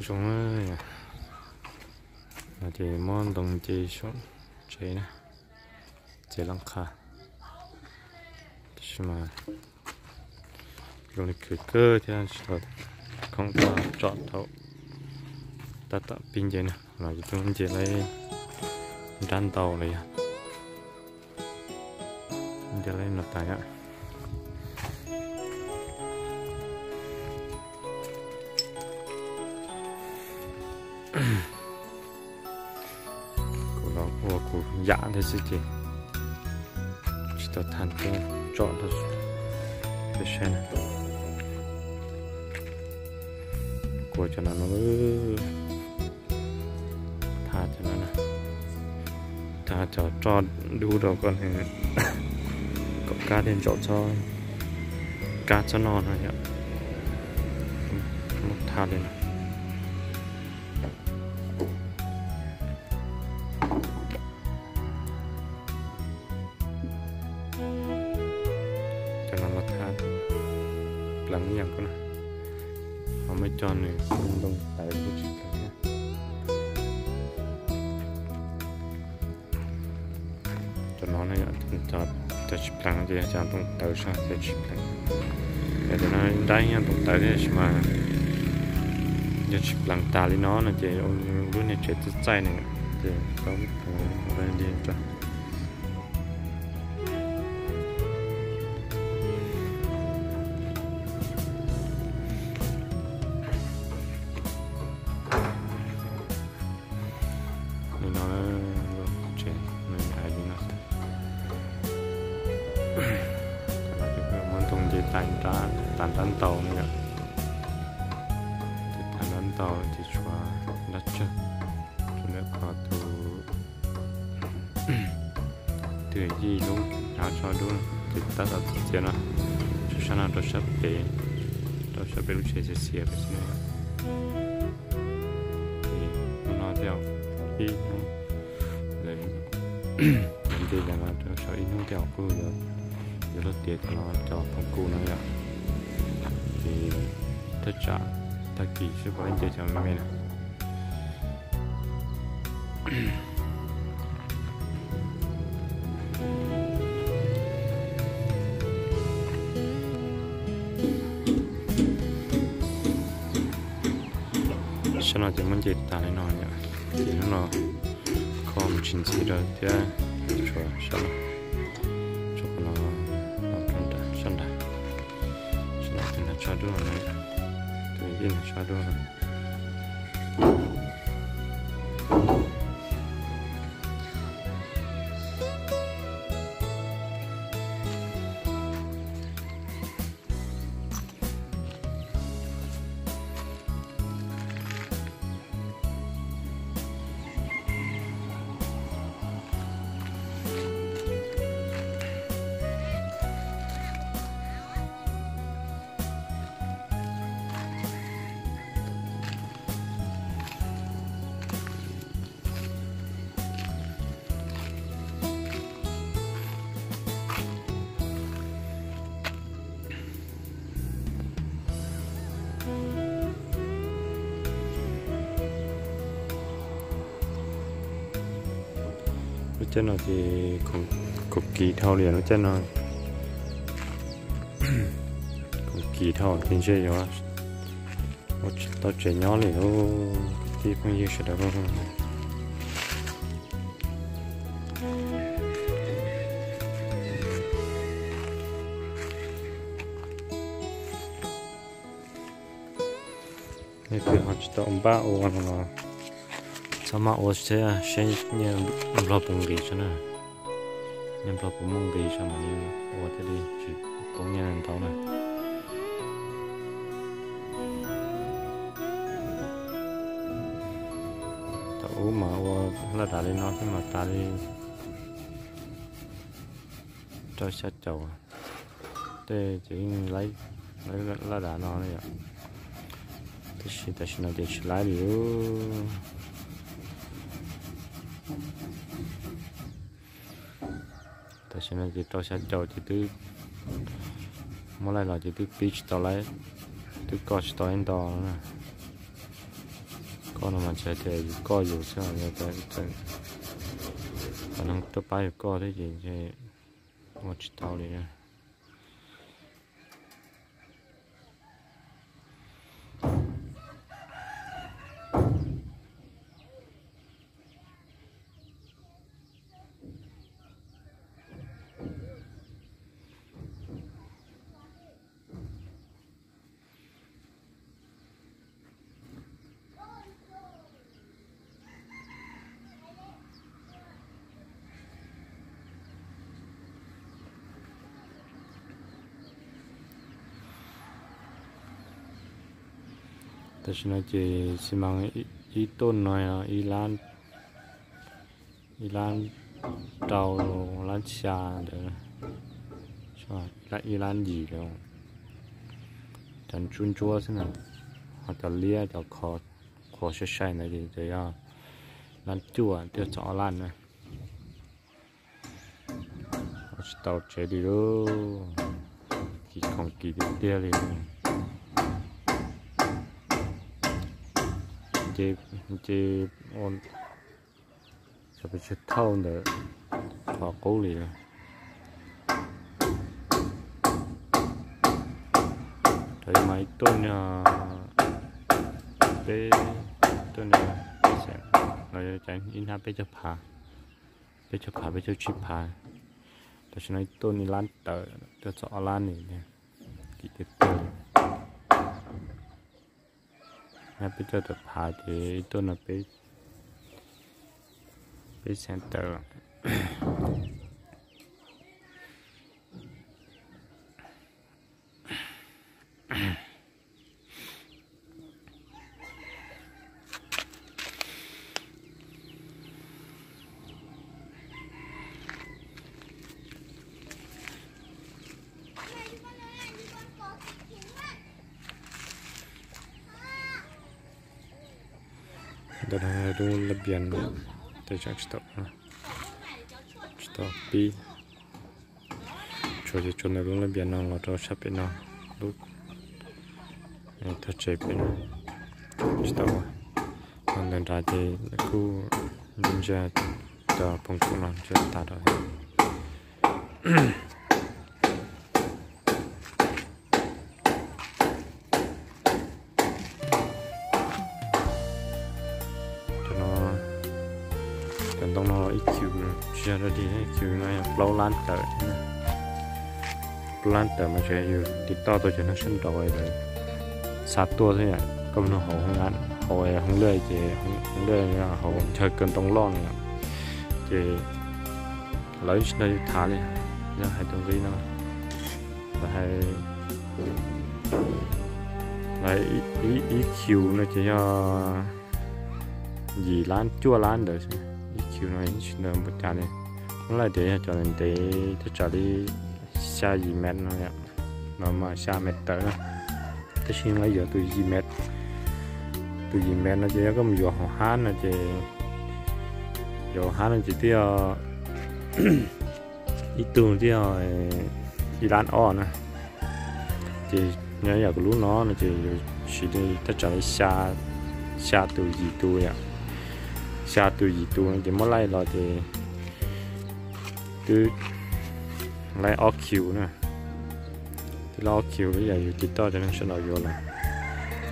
Tsoom, no ces muab ntoo nce saum tsev na, txiav laj qha. Tab sis mas zoo li khwv kawg thiab tsis tau khoom tso thaum tab tom pib nce na, los yus twb nce lawm nrab ntau lawm yog. Nce lawm no tas yom. Kuv los ua kuv yam thiab xwb ces tsis tau thaij tuaj tsom rau peb saib na. Kuv cov no no, thaij cov no na, thaij cov roj dub rau kom, kom kab thiaj ntsaum, kab txhob noj no yom. Muab thaij li no. Cov no los thaij pleev ib yam nkaus na, ho muab coj nws ntoo tawv kuj tsis pleev thiab. Cov no, cov tsis pleev ces yog cov ntoo tawv zog ces tsis pleev. Yog cov no nrab yeej yog ntoo tawv thiab tab sis mas yog tsis pleev tas li no no ces lub niag tsev txaij txaij ne, ces tau ua li rau. Li no, tsev nws hais li no xwb. Muab ntoo nce tas nrab ntau no yom. Ces tas nrab ntau ces tshuav nrab tsawg, tshuav ntawm qhov tus twg yij lub hnav tsho dub ces tab tom txiav txiav no, tshuav sab no rau sab pem, rau sab pem lub tsev xiav xiav pem xwb na. Ces hnub no thiaj ib hnub, lawv nce tas no rau saum ib hnub thiaj kuj yuav luag tiav cov no cov phooj kuj no yom. Ces thaj tsam tag kis xwb puas nce cov me me na. Sab no ces muab nce tas li no yom, ces hnub no kho mus tsis ntxiv rau thiab, tshuav sab no, tshuav qhov no, sab nrad, sab no tus hnav tsho dub no, tus yij hnav tsho dub no. Lub caij no ces khoom kis dhau li lub caij no, khoom kis dhau ces ntshe yuav ua tsis tau tsev nyob li lauj kwv tij phooj ywg sawv daws. Nej twg ho tsis tau npaj ua no los txhob maj ua thiab, seb nyiaj nplog puas nqis tso na. Nyiaj nplog puas muaj nqis tso mam li ua thiaj li tsis poob nyiaj ntau na. Thaum ub mas ua laj dav li no xwb mas tas li rau xya caum tej ces yeej laib laj dav no na yom. Tab sis tam sim no ces tsis laib li. Tam sim no ces rau xya caum ces twb muab laij los ces twb pib tsis tau laib, twb koj tsis tau ib nto na. Koj no mas tsis hais tias yus koj yus xwb, yog tias neeg tuaj pab yus koj thiab ces ua tsis tau li na. Tam sim no ces xi mas ib tuj no yog ib lab, ib lab rau lab xya ntawd, ib lab yim lawm. Cov ntsuab ntsuab xwb na, ho cov liab cov qhuav sai sai ntawd ces yog lab cuaj twb txog ob lab na. Tsis tau tsev li lauj, kis khoom kis tiag tiag li. Ces, ces, xyov pes tsawg thauj ntawm qhov qub li. Rau mas ib tuj no peb, tuj no peb xeem, los yog ib hnab peb caug phav, peb caug phav peb caug tsib phav. Tam sim no ib tuj ib lab tawm tuaj txog ob lab ni, kis tiag tiag li. Hnab peb caug tawm phav ces ib tuj no peb, peb xeem tawm lawm. Ntawm no lub lab bias, tes tseem tsis tau, tsis tau pib. Tsuas ces tsuas ntawm lub lab bias no los rau sab pem no, lub thaj tsam pem no tsis tau. Ntawm nrad ces kuj ntsia cov poom kuj no ntsia tas rau. Cov no, cov ntoo no ib kius tsis yog dog dig, ib kius no yog plaub lab tawm. Plaub lab tawm mas tseem yus tiv toj tau cov neeg sab nraud lawv xa tuaj xwb yom. Koj mus nug hauv, hauv hoob lwj ces hoob lwj hauv chaw kaw ntoo loj no yom, ces lawv tsis nrog yus tham li. Yog hais tus nqi no, lawv hais, lawv ib kius no ces yog yim lab cuaj lab ntawd xwb. Ib kius no tsis ntawd npaum cas li. Muab laij tias yog cov ntev thaj tsam li xya yim mev no, no mas xya mev tawm na. Tab sis lawv yuav tus yim mev, tus yim mev no ces yog koj mus yuav hauv hab no ces, yuav hauv hab no ces twb yog ib tug twb yog ib lab ob na. Ces nyob yam kuv lub no no ces yuav siv li thaj tsam li xya tus yim tus yom. Xya tus yim tus no ces muab laij los ces twb laij ob kius na. Twb laij ob kius ib yam yus tiv toj cov neeg sawv daws yuav lawm.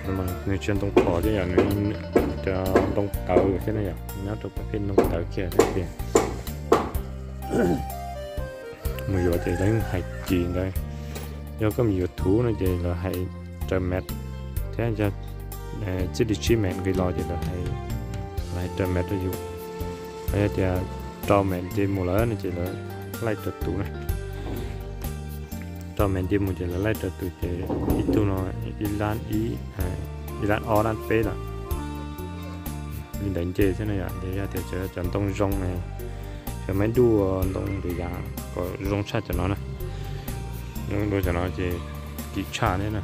Nws tsis yog ntoo phom thiab yom, nws cov ntoo tawv thiab na yom, nyob rau pab pej ntoo tawv kiag thiab tiag. Mus yuav ces lawv hais kis ntawd, yog koj mus yuav thuv no ces lawv hais raws mev, thiab yog txij li tsib mev nqis los ces lawv hais raws mev rau yus. Los yog tias rau mev nce mus lawm no ces lawv laij raws tus na. Rau mev nce mus ces lawv laij raws tus ces ib tug no ib lab ib, ib lab ob lab peb lawm. Li ntawd nce xwb na yom, ces yog tias cov ntoo zoo, cov maiv duaj ntoo tus yam kom zoo tshaj cov no na, zoo dua cov no ces kim tshaj thiab na.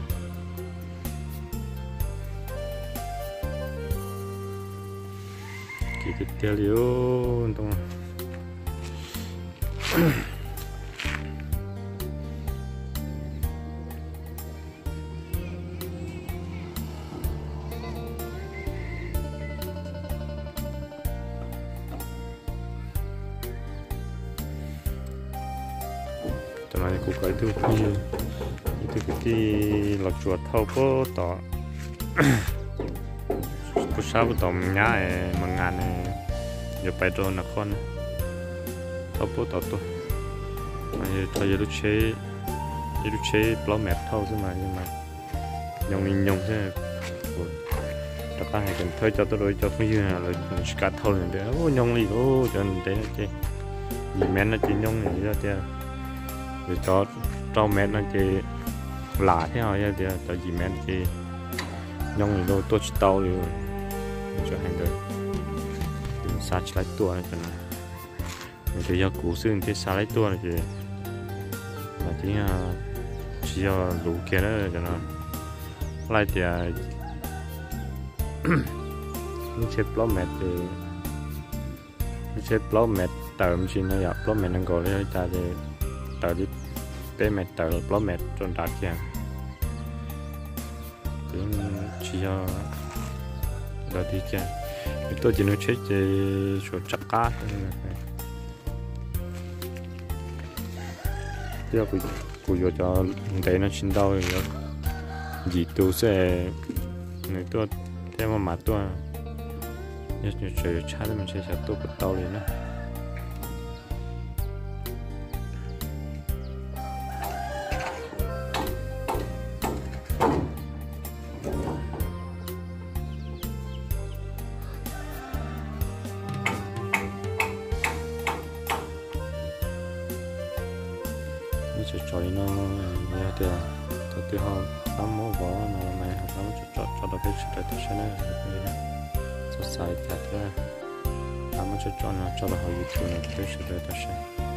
Kim tiag tiag li ntoo. Tam no kuv kom ib tug phooj ywg, ib tug kwv tij los tsuas thauj puag tom, puag sab puag tom nyab mas ngas ne, yuav pais rau Naj Qhoj na, thauj puag tom tuaj. Mas yog rau yog lub tsheb, ib lub tsheb plaub mev thauj xwb mas, mas nyooj li nyooj xwb. Kuv rov qab hais tias thawj coj tuaj rau ib co phooj ywg lawv tsis kam thauj li ntawd, nyooj li lauj. Cov ntev no ces yim mev no ces nyooj li, yog tias yog cov rau mev no ces lam thiab, ho yog tias cov yim mev ces nyooj li lauj, tuaj tsis tau li. Tsuas hais ntawd, xa tsis laib tuaj cov no. Nws twb yog kuv xwb thiaj xa laib tuaj no ces, mas tsis yog luv kiag na cov no. Laj tias lub tsheb plaub mev ces, lub tsheb plaub mev tawm me ntsis no yom, plaub mev nees nkaum li yog li cas ces tawm li peb mev tawm plaub mev rau nrad kiag. Ces tsis yog dog dig kiag. Nws tuaj ces nws tsheb ces suav tsaj qab xwb. Thiab kuv yuav cov ntev no tsis ntau, yuav yim tus xwb, nws tuaj thiab maj mam tuaj. Yog tseem yuav tshaj thiab mas ntshe xyov tuaj puas tau li na. Muab tso tso li no, yog tias thaum twg ho pab muab vov no mas ho pab muab tso tso tso rau peb sawv daws tau saib na. Txhob xav li cas thiab, pab muab tso tso no tso rau hauv YouTube no rau peb sawv daws tau saib.